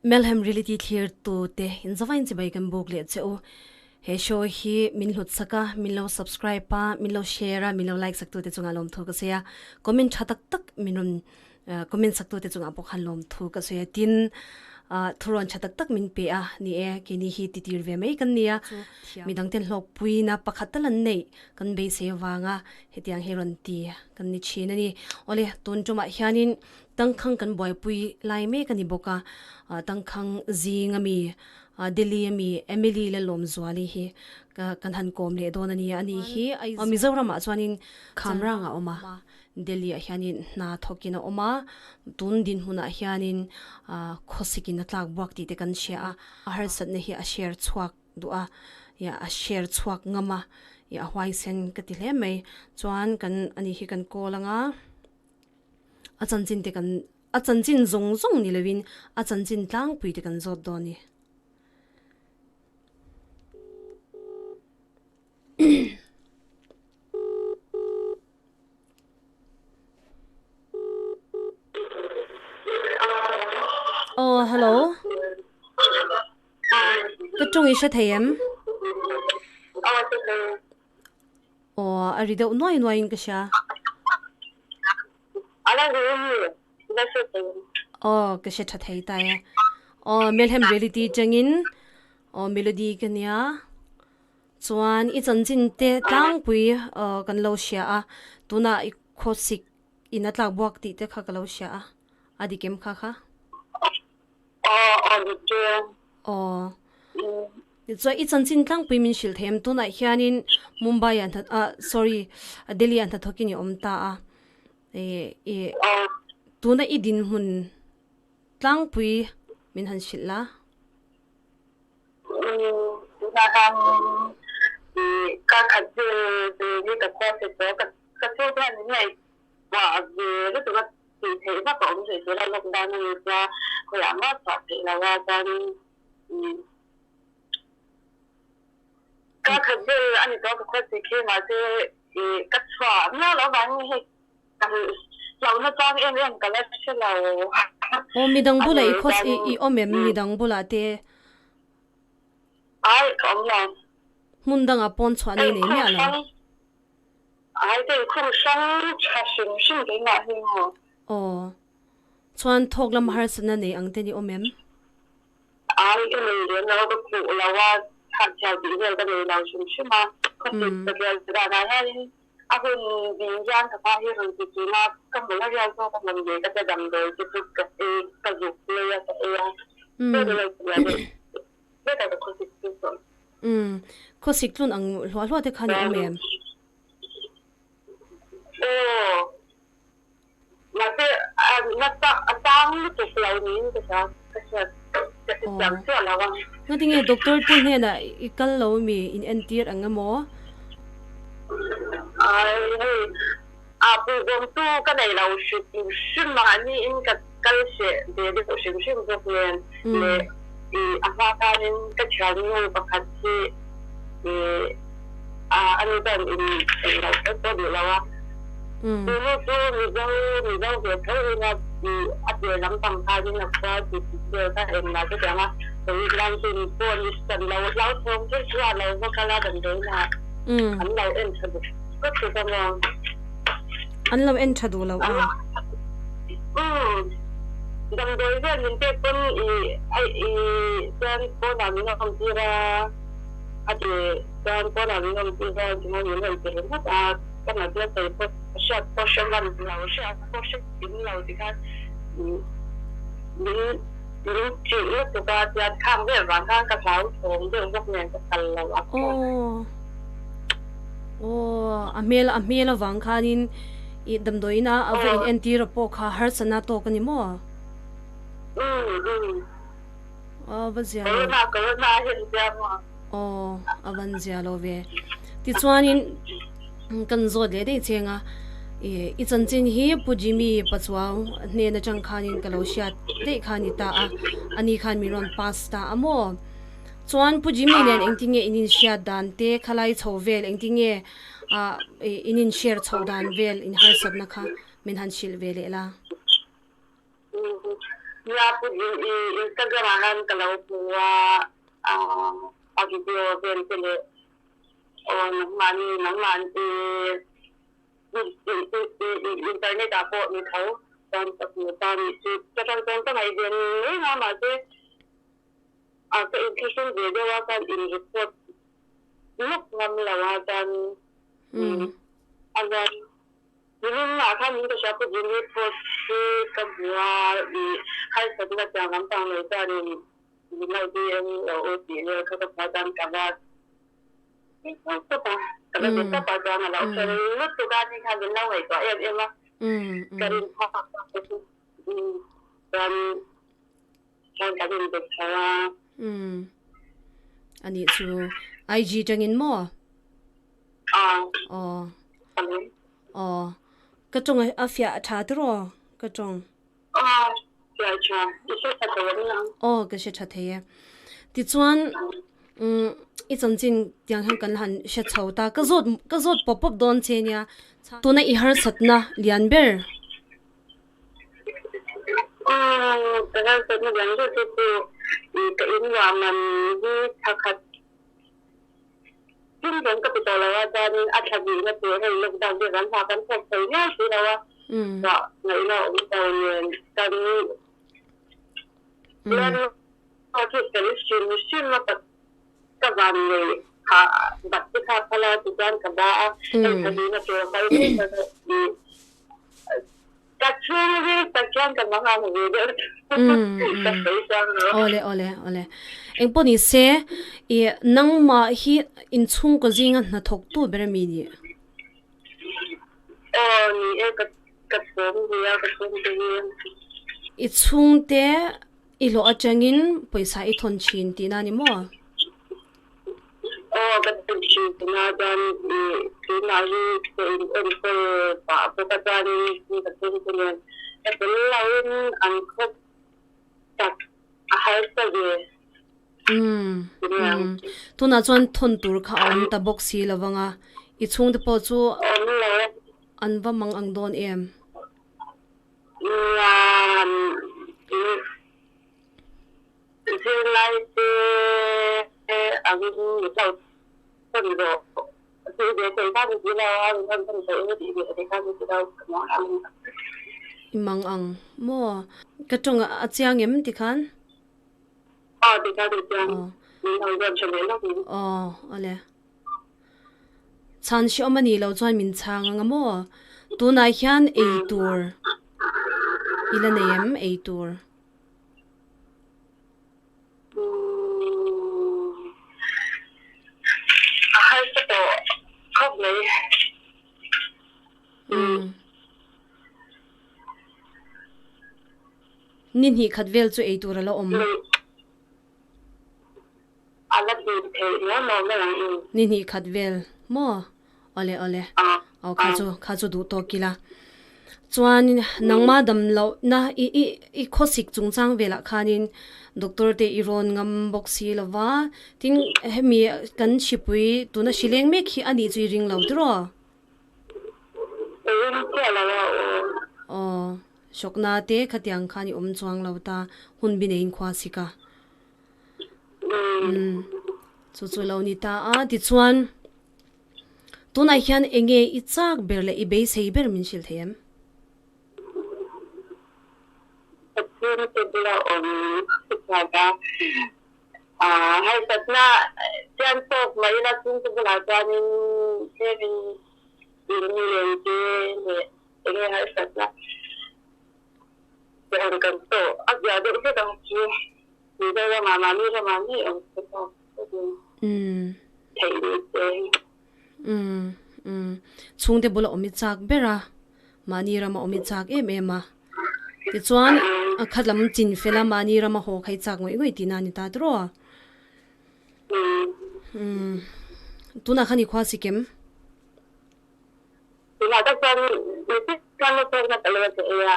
Melhem Reality thlir tu te in zavain chibai kan buk leh che u. He show hi min hlut sak a, min lo subscribe a, min lo share a, min lo like sak tu te chungah lawmthu ka sawi a. Comment tha tak tak min rawn comment sak tu te chungah pawh khan lawmthu ka sawi a. Tin, thurawn tha tak tak min pe a ni e, keini hi titir ve mai kan nia. Midang ten hlawkpuina pakhat tal an neih kan beisei avanga hetiang hi rawn ti kan ni thin a ni. Awle, tun tumah hianin Tangkhang kan buaipui lai mek a ni bawk a, tangkhang zing a mi, Delhi a mi Emily la Lawmzuali hi kan han kawm leh dawn a ni a, ani hi Mizoramah chuanin Khamrang a awm a, Delhi ah hianin hna thawkin a awm a, tun dinhmunah hianin khawsikin a tlak buak tih te kan hria a, a harsatna hi a share chhuak duh a, a share chhuak ngam a, a huaisen ka ti hle mai, chuan kan ani hi kan call anga. A chanchin te kan, a chanchin zawng zawng ni lovin a chanchin tlangpui te kan zawt dawn ni. Aw hello. Ka tawng i hre thei em? Aw, a ri deuh nuai nuaiin ka hria. Aw, ka hre tha thei ta e. Aw, Melhem Reality changin aw Melody ka nia. Chuan i chanchin te tlangpui aw kan lo hria a, tunah i khawsik in a tlak buak tih te kha ka lo hria a, a dik em kha kha? Aw, aw dik e. Aw. Tichuan i chanchin tlangpui min hrilh thei em? Tunah hianin Mumbai ah hna ah sorry Delhi ah hnathawkin i awm ta a. I i tuna i dinhmun tlangpui min han hrilh la. Tunah hian i ka khat vel ve hi ka khua se tawh ka ka chhungte hian min ngaihtuah ve lutuk a tih theih vak a awm thei si lo lockdown a ni sia khawiah mah chhuah theih lo a chuan Ka khat vel a ni tawh ka khaw si khi mahse ih ka chhuah miau loh vangin hei ka hlauhna chang em em ka la hre lo. Aw midang bulah i khaw si i awm em midang bulah te? Ai ka awm lo. Hmun dangah pawn chhuah nei nei miah lo. Ai ka inkhawm hrang tha hrim hrim keimah hi maw. Aw chuan thawk lam harsatna nei ang te ni awm em? Ai ka nei lem lo, ka khuh lo a, chhahchhiau tih vel ka nei lo hrim hrim a, khawpui ka bial danah hianin a hun ding hian ka pa hi rawn ti thin a, ka hmu la riau zawk a hman ve ka tia damdawi te chu ka ei, ka zuk lei a ka ei a, hei ka lo ti a deuh vek a ka khawsik chu sawi. Umm, khawsik tlun ang hluah hluah te khan i awm em? Aw. Mahse, nasa a tang lutuk lo niin ka hria, ka hriat ka hre chiang chiah lo a. Ngatinge doctor te hnenah i kal lo mi in entir ang emaw? Ai hei, a puibawmtu ka nei lo hrim hrim mahniin ka kal hreh ve deuh hrim hrim bawk nen leh i a hma khanin ka thiannu pakhat hi i a ni chuan in englo kher pawh duh lo a. Tunu chu Mizo Mizo ve tho in a a tir lampang khanin a khua tih vel kha engmah chu tiang a Covid 19 pawh ni hran lo hlauthawng chu chhuah lo va kal a damdawiin ah an lo en tha duh ka ti ta maw. An lo en tha duh lo a. Umm damdawi vel min pek pawn i i chuan pawnah min awm tir a a ti chuan pawnah min awm tir a tinge min rawn ti ringawt a. Ka natna sawi pawh hriat pawh hre hman lo, hriat pawh hre kim lo ti khan min min chilh lutuk a, tiang khang vel vang khan ka hlau thawm deuh bawk nen ka kal lo a. Aw aw a hmel a hmel avang khanin i damdawiin a a va in entir a pawh kha harsatna tawk a ni maw? Umm umm. Aw va zia lo. Corona corona a hen sia maw? Aw a van zia lo ve. Tichuanin kan zawt leh daih cheng a, i chanchin hi Pu Jimmy Pachuau hnen atang khanin ka lo hriat daih kha a ni ta a, ani khan min rawn pass ta a maw? Chuan Pu Jimmy nen engtinge in inhriat dan te, khalai chho vel engtinge in inshare chhoh dan vel in harsatna kha min han hrilh ve leh la. Nia pu i Instagram ah khan ka lo hmu a, a video vel te leh aw nangmahni nangmah i internet ah pawh ni tho chuan ka hmu ta nih chu ka tan chuan ka ngaihven reng a mahse a ka inthlahrung ve deuh a khan in report lawk ngam lo a chuan a hian Nimin ah khan min ka hria pu Jimmy post hi ka hmu a i harsatna tiang lampang nei chuanin min lo DM lo u tih vel kha ka hmu a chuan ka va tawp a ka va be tawp a chuan a lo fel lutuk a ni khan min lo ngaihtuah em em a ka rin phak tak te chu chuan chuan kan inbe chho a. Anih chu IG tangin maw? Aw. Aw. Ka tawng a fiah tha tiraw ka tawng? Aw, fiah tha. I hre tha thei em nang? Aw, ka hre tha thei e. Tichuan, umm, i chanchin tiang hian kan han hre chho ta. Ka zawt, ka zawt pawp pawp dawn che nia. Tuna i harsatna lian ber. Umm, ka harsatna lian ber chu chu ka inruahman hi tha khat. Thil dang ka ti tawh lo a, chuanin a thla bihna tur hei lockdown te kan hma kan thawk thei miau si lo a, chhuah ngaihna awm lo nen kan lalnu chu fel hrim hrim a ka van nei phah bat te kha phal a tichuan ka ba a, hei thla bihna tur a kal mek a Ka chhungril tak hian ka mang ang ve deuh ka sawi chuang lo. Awle awle awle. Engpawh ni se i nangmah hi inchhungkaw zinga hnathawk tu ber ami ni? Aw ni e ka ka chhawm ve a ka chhungte hi. I chhungte i hlawh atangin pawisa i thawn thin tihna ni maw? Aw ka thawn thin tihna chuan i keimah hi ka in enkawl pah bawk a chuanin mi ka chhungte nen ka tel loin an khawp tak a harsa ve. Umm umm tunah chuan thawn tur kha a awm ta bawk si lovang a, i chhungte pawh chu an va mang ang dawn em? Zirlai te angin min lo thawn rawh tih ve thei kha ni si lo a, min rawn thawn theih emaw tih ve thei kha ni si lo ka mang ang. I mang ang maw? Ka tawng a chiang em tikhan? Aw tikhan a chiang. Min lo rawn hre leh lawk in. Aw awle. Chhan hreawm a nih loh chuan min chhang ang a maw? Tunah hian ei tur i la nei em ei tur? A harsa tawh khawp mai. Ni hnih khat vel chu ei tur a la awm. A la tih theih riau lo mai ang i. Ni hnih khat vel maw? Awle awle. Aw kha chu kha chu duh tawk ila. Chuan nangma dam loh na i i i khawsik chungchang velah khanin doctor te i rawn ngam bawk si lova tin hemi kan hripui tuna hri leng mek hi a nih chu i ring lo tiraw? I ring chiah lo a aw. Aw hrawkna te khatiang khan i awm chuang lo ta hun bi neiin khua sik a. Umm chu chu lo ni ta a tichuan tunah hian eng nge i chak ber leh i beisei ber min hrilh thei em? Ka chhungte bula awm chak a, harsatna chian tawk mai ila chhungte bulah chuanin tlemin lunglen te leh eng nge harsatna te ang kan tawh a zia deuh hlek ang chu. Mizoramah mahni ramah ngei awm se tawk takin theih ni se. Umm umm chhungte bula awm i chak ber a, mahni rama awm i chak em em a. Tichuan a khat lam chin fel a mahni rama haw kha i chak ngawih ngawih tihna a ni ta tiraw? Umm tunah khan i khua sikem? Tunah tak chuan mitin chuan la chawkna ka lo che ei a.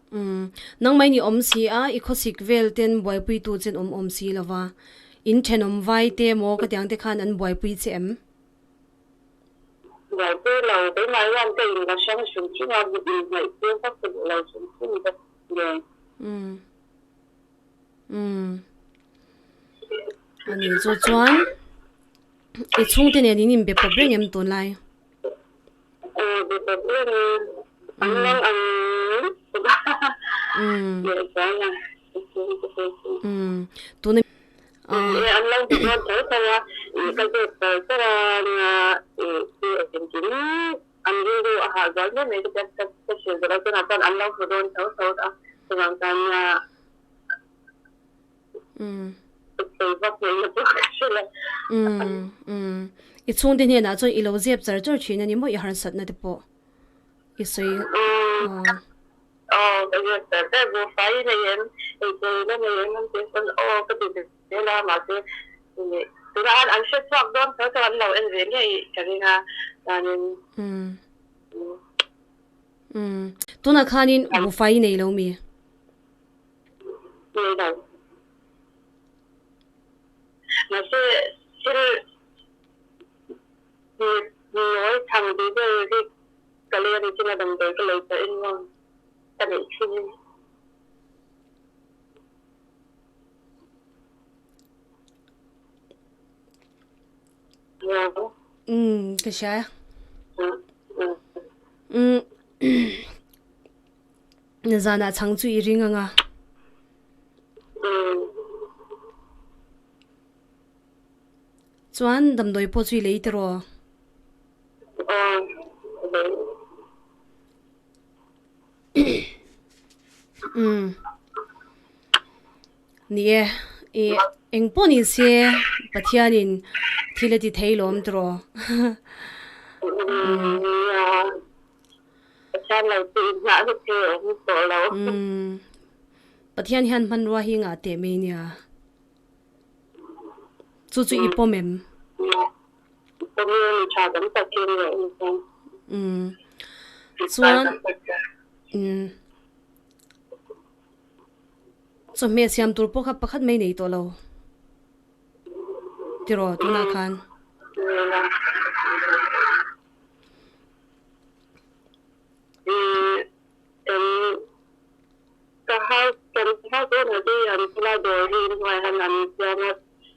Umm, nangmah in i awm si a, i khawsik vel ten buaipui tu chen awm awm si lova, in thenawm vai te maw ka tiang te khan an buaipui che em? Buaipui lo, keimah hian ka in la hrang hrim hrim a, inhnaih tir vak ka duh lo hrim hrim bawk nen. Umm. Umm. Ani chu chuan i chhungte nen in inbe pawp reng em tunlai? Aw be pawp reng e. An lang ang lutuk a. Umm. Leh chuan a i chhungte pawh chu. Umm. Tuna E an lo be dawn tho tho a, i ka zawt char char a nia i thil engkim an rilru a hah zual hle mai ka tia ka ka hrilh zawh loh chuan ah chuan an lo hmu dawn tho tho a chuvang chuan nia sawi vak ngaihna pawh ka hre lo. Umm umm i chhungte hnenah chuan i lo zep char char thin a ni maw i harsatna te pawh i sawi aw. Aw ka ziak ber ber buhfai i nei em? Eitur i la nei em? An tih chuan aw ka ti ve zel a, mahse tunah khan an hre chhuak dawn tho tho an lo en ve ngei ka ring a, chuanin Umm umm tunah khanin buhfai i nei lo mi? Nei lo. Mahse thil nawi chang tih vel hi Ka lei a ni chin a damdawi ka lei pawhin maw ka neih thin. Umm ka hria e. Umm zanah chhang chu i ring ang a. Chuan damdawi pawh chu i lei tiraw? Umm ni e, i eng pawh ni se Pathianin thil a ti thei lawm tiraw? Umm Pathian hian hmanrua hi ngah teh mai nia. Chu chu i pawm em? Umm chuan umm chawhmeh siam tur pawh kha pakhat mai nei tawh lo tiraw tunah khan. Ka house kan house owner te hi an khawlai dawr hi inhnuai han an siam a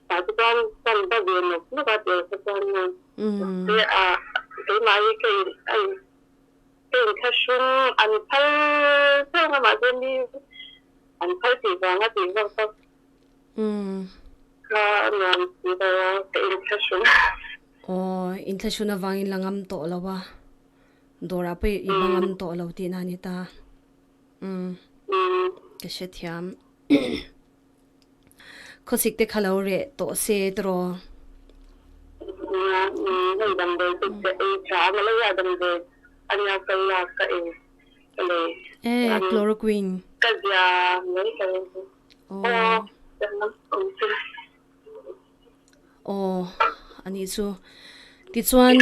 tah te chuan kan va ve nawk nawk a tel kha chuan maw mahse a keimah hi ka in a in ka inthlahrung an phal theuh a mahse mi an phal tih vanga tih vak vak kha a nuam si lo a ka inthlahrung. Aw inthlahrun avangin la ngam tawh lo a dawrah pawh i va ngam tawh lo tihna a ni ta. Umm ka hre thiam. Khawsik te kha lo reh tawh se tiraw? Nia hei damdawi te ka ei tha a Malaya damdawi ania ka lak ka ei ka lei. Eh chloroquine. Ka zia mai ka ring. Aw Aw anih chu tichuan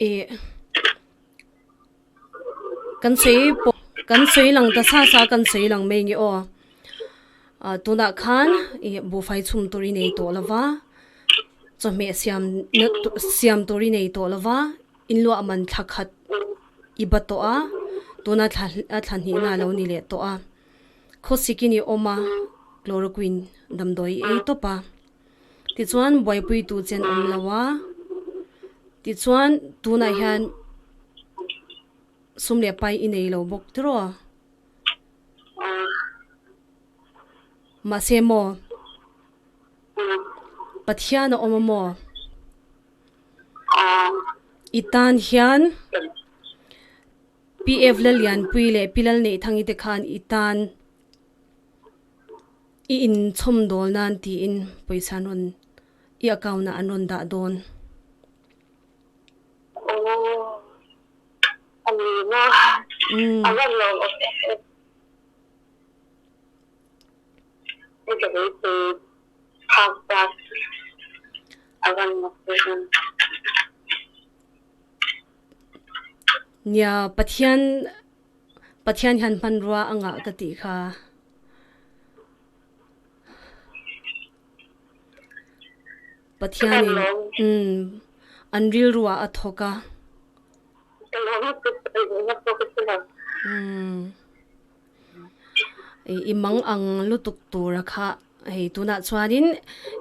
ih. Kan sawi pawh kan sawi lang ta sa sa kan sawi lang mai nge aw. Ah tunah khan ih buhfai chhum tur i nei tawh lo va, chawhmeh siam na siam tur i nei tawh lo va, inluah man thla khat i ba tawh a, tuna thla a thla hnihna a lo ni leh tawh a. Khawsik in i awm a, chloroquine damdawi i ei tawp a. Tichuan buaipuitu chen awm lo a, tichuan tunah hian sum leh pai i nei lo bawk tiraw? Mahse maw? Pathian a awm a maw? I tan hian PF Lalianpui leh Pi Lalneihthangi te khan i tan I inchhawm dawl nan tiin pawisa an rawn i account ah an rawn dah dawn. Aw a ni maw a van lawm awm em em. Hei ka beisei phak bak a van mak ve em. Nia Pathian Pathian hian hmanrua a ngah ka tih kha. Pathianin umm an rilruah a thawk a. I mang ang lutuk tura kha hei tunah chuanin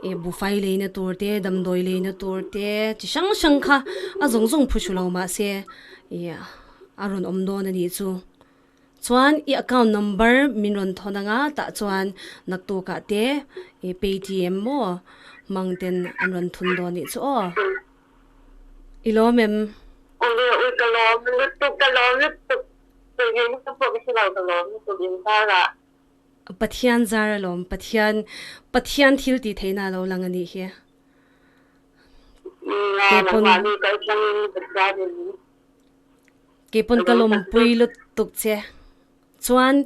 i buhfai leina tur te damdawi leina tur te chi hrang hrang kha a zawng zawng phu hru lo mahse i a rawn awm dawn a nih chu. Chuan i account number min rawn thawn anga tah chuan naktukah te i paytm maw hmang ten an rawn thun dawn a nih chu aw. I lawm em? Ui ui ka lawm lutuk ka lawm lutuk Pathian zar alawm, Pathian Pathian thil tih theihna a lo lang a nih hi. Keipawn Keipawn ka lawmpui lutuk che. Chuan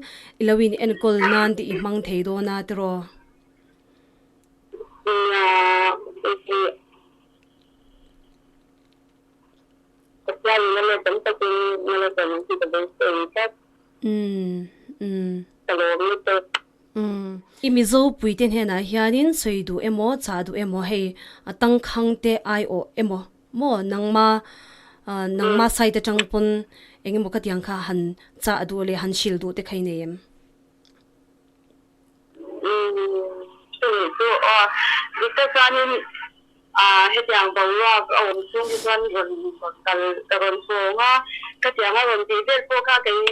i lo in enkawl nan tih i hmang thei dawn a tiraw? Pathianin a let tam takin Malsawm ang tih ka beisei tlat. Umm umm. Ka lawm lutuk. Umm. I Mizo puite hnenah hianin sawi duh emaw chah duh emaw hei a tangkhang te aiawh emaw maw nangma nangma side atang pawn eng emaw ka tiang kha han chah duh leh han hrilh duh te kha i nei em? Umm chumi chu aw dik tak chuanin ah hetiang boruak a awm chhung hi chuan rawn rawn kal ka rawn hawng a khatiang a rawn tih vel pawh kha kei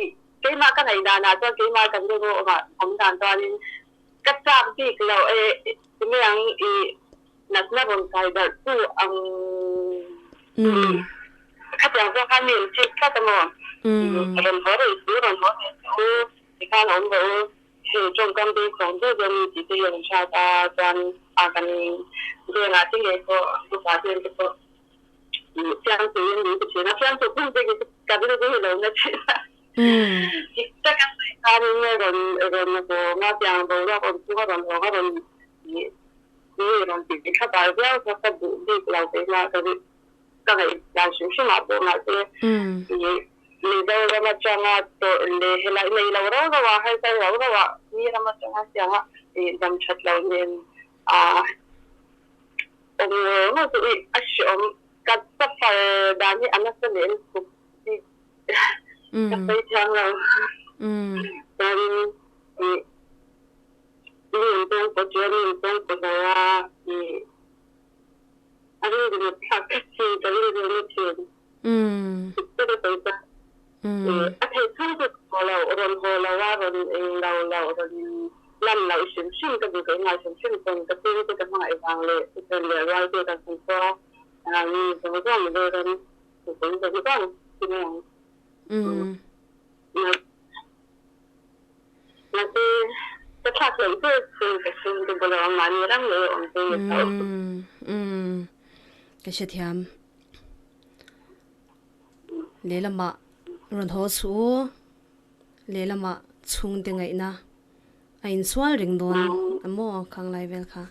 keimah ka ngaih danah chuan keimah kan rilru awmah awm dan chuanin ka chak bik loh e tinge ang ih natna rawn kai darh tu ang khatiang zawk khan mi an chik tlat a maw rawn haw rei chu rawn haw rei chu tikhan awm rawh u. Hei tawngkam bengkawng deuh deuh mi tih te hi a rawn hriat a, chuan a kan vengah te ngei pawh upa te te pawh fiamthu in min ti thin a, fiamthu phung te hi ka rilru hi lo na thin a, dik tak a sawi khanin rawn rawn hawng a, tiang boruak awm chung a rawn hawng a rawn ih rawn tih thlap ah viau kha ka duh bik lo keimah ka ka ngaihdan hrim hrim ah pawh mahse ih Mizoram atanga tawrh leh helai nei lo rau rau a, harsa rau rau a, mi ram atanga sianga ih dam that lo nen a awm ngawr ngawr chu ih a hreawm ka suffer dan hi a nasa leh lutuk tih ka sawi thiam lo. Chuanin ih mi in tawng pawh chu mi in tawng pawh hlauh a ih a rilru nat thlak ka thin ka rilru na thin. A theih chhung chu haw lo, rawn haw lo a, rawn eng lo lo, rawn lan loh hrim hrim ka duh theih ngai hrim hrim chuan ka chhungte ka hmangaih vang leh chen leh rual te kan hmu khua a, mi zawng zawng Mizoram mipui zawng zawng chu mai ang. Mahse ka thlak hlauh ber chu ka chhungte bula awm mahni ram leh awm te ni tho. Ka hrethiam. Lehlamah rawn haw chhuh u, lehlamah chhungte ngaihna a insual reng dawn a maw khang lai vel kha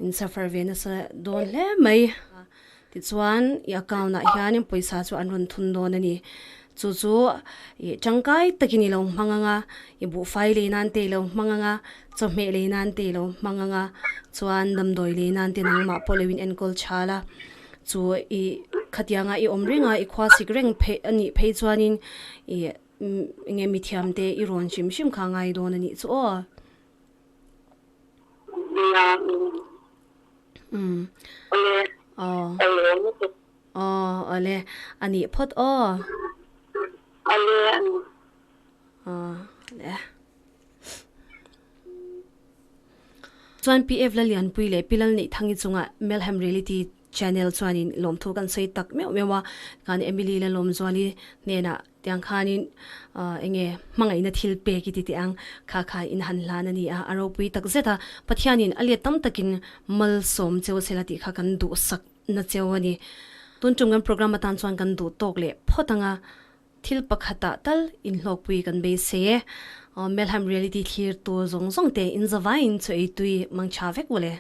in suffer ve nasa dawn hle mai. Tichuan i account ah hianin pawisa chu an rawn thun dawn a ni. Chu chu ih tangkai takin i lo hmang ang a, i buhfai lei nan te i lo hmang ang a, chawhmeh lei nan te i lo hmang ang a, chuan damdawi lei nan te nangmah pawh lo in enkawl chhal a. Chu i khatianga i awm reng a, i khua sik reng phei a nih phei chuanin ih eng nge mithiam te i rawn hrim hrim kha ngai dawn a nih chu aw. Umm. Aw. Aw awle a nih phawt aw. Awle a ni. Aw le. Chuan PF Lalianpui leh Pi Lalneihthang-i chungah Melhem Reality Channel chuanin lawmthu kan sawi tak meuh meuh a, kan Emily Lalawmzuali hnenah tiang khanin eng nge hmangaihna thil pek i ti teh ang kha kha in han hlan a ni a, a ropui tak zet a, Pathianin a let tam takin malsawm cheu sela tih kha kan duhsak na cheu a ni. Tun tum kan program atan chuan kan duh tawk leh phawt ang a, thil pakhatah tal inhlawkpui kan beisei e. Melham Reality thlir tur zawng zawng te in zavaiin chaw ei tui mang tha vek mawle.